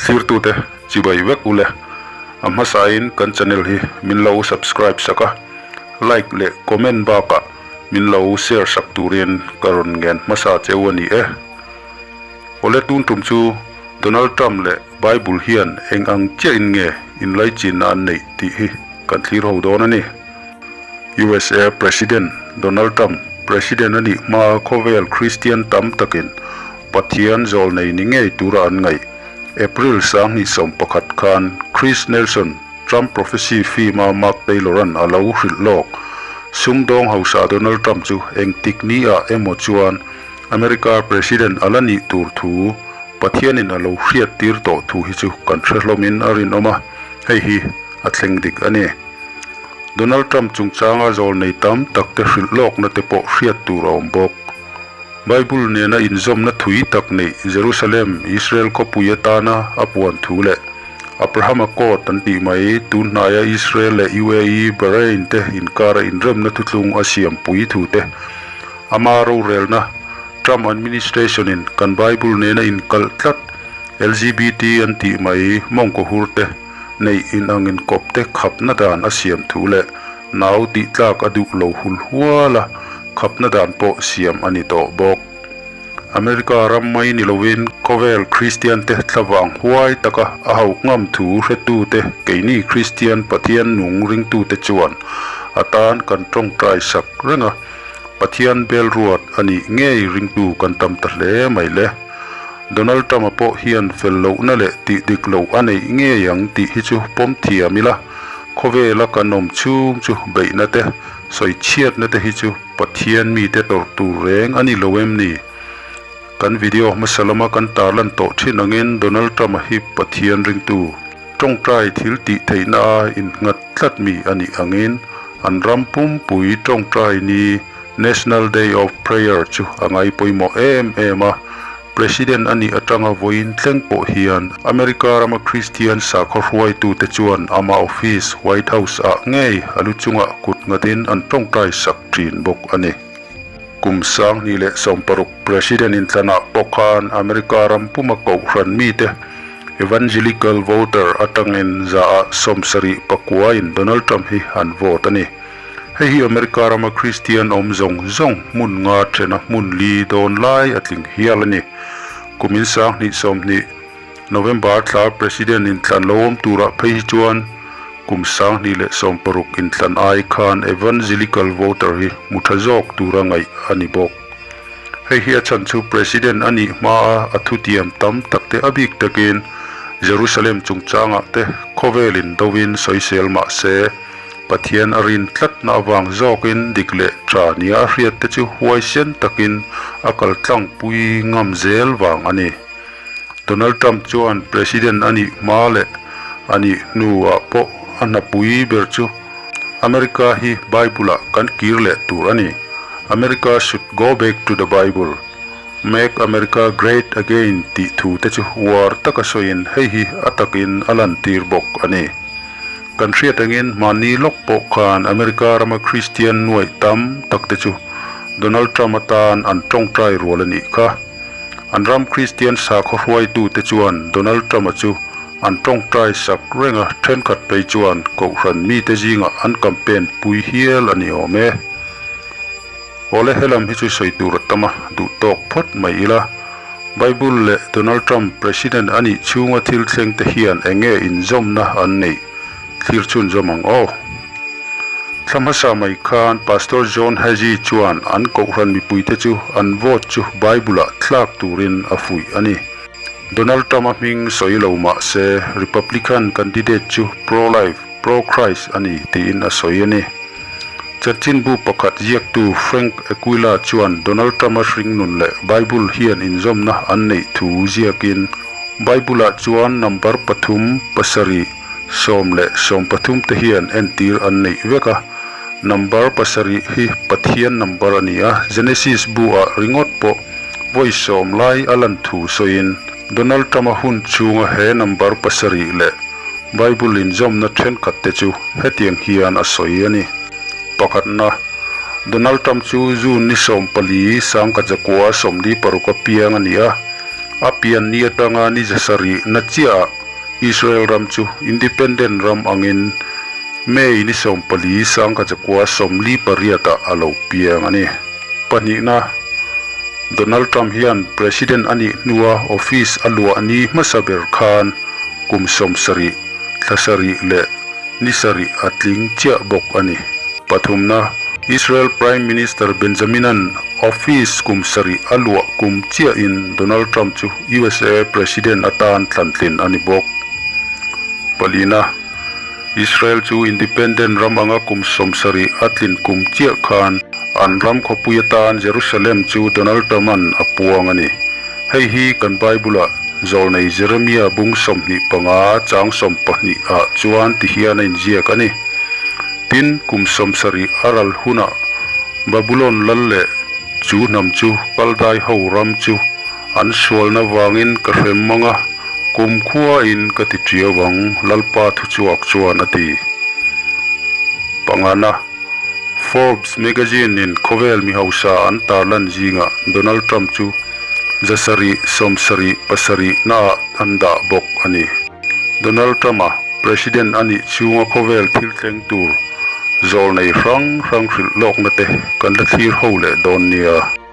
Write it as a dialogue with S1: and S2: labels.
S1: Thlirtute chibai vek ule. A hmasain kan channel hi min lo subscribe sak a, like leh comment bakah min lo share sak turin ka rawn ngen hmasa cheu a ni e. Awle tun tum chu Donald Trump leh Bible hian eng ang chiahin nge inlaichinna an neih tih hi kan thlir ho dawn a ni. USA President Donald Trump President a nih hmaa khawvel Kristian tam takin Pathian zawlnei ni ngei tura an ngaih April 2011 khan Chris Nelson Trump Prophecy film-a Mark Taylor-a'n a lo hrilh lawk. Sumdawng hausa Donald Trump chu engtik ni ah emaw chuan America President a la nih tur thu Pathianin a lo hriat tir tawh thu hi chu kan hre hlawmin a rinawm a, hei hi a thleng dik a ni. Donald Trump chungchanga zawlnei tam tak te hrilh lawkna te pawh hriat tur a awm bawk. Bible nena inzawmna thui tak neih Jerusalem, Israel khawpui atana a puan thu leh Abraham Accord an tih mai, tun hnaia Israel leh UAE, Bahrain te inkara inremna thuthlung a siam pui thu te, ama rorelna Trump administration in kan Bible nena inkalh tlat LGBT an tih mai mawngkaw hur te neih inang inkawp te khapna dan a siam thu leh nau tih tlak a duh lo hul hual a, khapna dan pawh siam a ni tawh bawk. America ram mai ni lovin khawvel Kristian te thlavang huai taka a hauh ngam thu hretute keini Kristian Pathian nung ringtute chuan a tan kan tawngtai sak reng a, Pathian bel ruat a nih ngei ringtu kan tam ta hle mai le. Donald Trump-a pawh hian fel lohna leh tih dik loh a neih ngei ang tih hi chu pawm thiam ila, khawvela kan awm chhung chu beihna te, sawi chhiatna te hi chu Pathian mite tawrh tur reng a ni lo em ni? Kan video hmasa lama kan tarlan tawh thin angin Donald Trump-a hi Pathian ringtu, tawngtai thil tih theihna a innghat tlat mi a nih angin an ram pumpui tawngtai ni National Day of Prayer chu a ngai pawimawh em em a. President a nih atanga vawiin thleng pawh hian America rama Kristian sakhaw hruaitute chuan ama office White House ah ngei a lu chungah kut nghatin an tawngtai sak thin bawk a ni. Kum 2016 President inthlanah pawh khan America ram puma kohhran mite Evangelical voter atangin zaah 79 in Donald Trump hi an vote a ni. Hei hi America rama Kristian awm zawng zawng hmun nga thena hmun li dawn lai a tling hial a ni. Kumin 2020 November thla President inthlan lo awm turah phei hi chuan kum 2016 inthlan ai khan Evangelical voter hi hmu tha zawk tura ngaih a ni bawk. Hei hi a chhan chu President a nih hmaa a thutiam tam takte a bik takin Jerusalem chungchangah te khawvelin dovin sawisel mah se, Pathian a rin tlatna avang zawkin dik leh tha nia a hriat te chu huaisen takin a kal tlangpui ngam zel vang a ni. Donald Trump chuan President a nih hma leh a nih hnuah pawh a hnapui ber chu America hi Bible-ah kan kir leh tur a ni, America should go back to the Bible, Make America Great Again tih thu te chu uar taka sawiin hei hi a takin a lantir bawk a ni. Kan hriat angin mahni lawk pawh khan America rama Kristian nuaih tam tak te chu Donald Trump atan an tawngtai rual a nih kha. An ram Kristian sakhaw hruaitu te chuan Donald Trump-a chu an tawngtai sak reng a, thenkhat phei chuan kohhran mite zingah an campaign pui hial a ni awm e. Awle helam hi chu sawi tur a tam a, duh tawk phawt mai ila. Bible leh Donald Trump President a nih chhunga thil thleng te hian eng nge inzawmna an neih thlir chhunzawm ang aw? Thla hmasa mai khan Pastor John Hagee chuan an kohhran mipuite chu an vote chu Bible-ah thlak turin a fuih a ni. Donald Trump-a hming sawi lo mah se Republican candidate chu pro-life, pro-Christ a ni tiin a sawi a ni. Chanchinbu pakhat ziaktu Frank Aquila chuan Donald Trump-a hringnun leh Bible hian inzawmna an neih thu ziakin, Bible-ah chuan number pathum, pasarih, sawm leh sawmpathum te hian entir an neih vek a. Number pasarih hi Pathian number a ni a, Genesis bu-ah ringawt pawh vawi sawm lai a lan thu sawiin, Donald Trump-a hun chhunga he number pasarih leh Bible inzawmna thenkhat te chu hetiang hian a sawi a ni. Pakhatna, Donald Trump chu June ni 14, 1946 a piang a ni a. A pian ni atanga ni 700 na chiahah Israel ram chu independent ram angin May ni 14 sangkachakua 48 ah a lo piang a ni. Pahnihna, Donald Trump hian President a nih hnua office a luah ni hmasa ber khan kum 70, thla sarih leh ni sarih a tling chiah bawk a ni. Pathumna, Israel Prime Minister Benjamin-a'n office kum sarih a luah kum chiahin Donald Trump chu usa President atan thlantlin a ni bawk. Palina, Israel chu independent ram anga kum 70 a tlin kum chiah khan an ram khawpui atan Jerusalem chu Donald Trump-a'n a puang a ni. Hei hi kan Bible-ah Zawlnei Jeremia bung 25 chang 12 ah chuan ti hian a inziak a ni. Tin, kum 70 a ral hunah Babulon lal leh chu hnam chu Kaldai ho ram chu an sualna vangin ka hrem mang a, kum khuain ka ti ṭiau ang, Lalpa thuchhuak chuan a ti. Pangana, Forbes magazine in khawvel mi hausa an tarlan zingah Donald Trump chu 700 77 naah an dah bawk a ni. Donald Trump-a President a nih chhunga khawvel thil thleng tur zawl nei hrang hrang hrilh lawkna te kan la thlir ho leh dawn nia.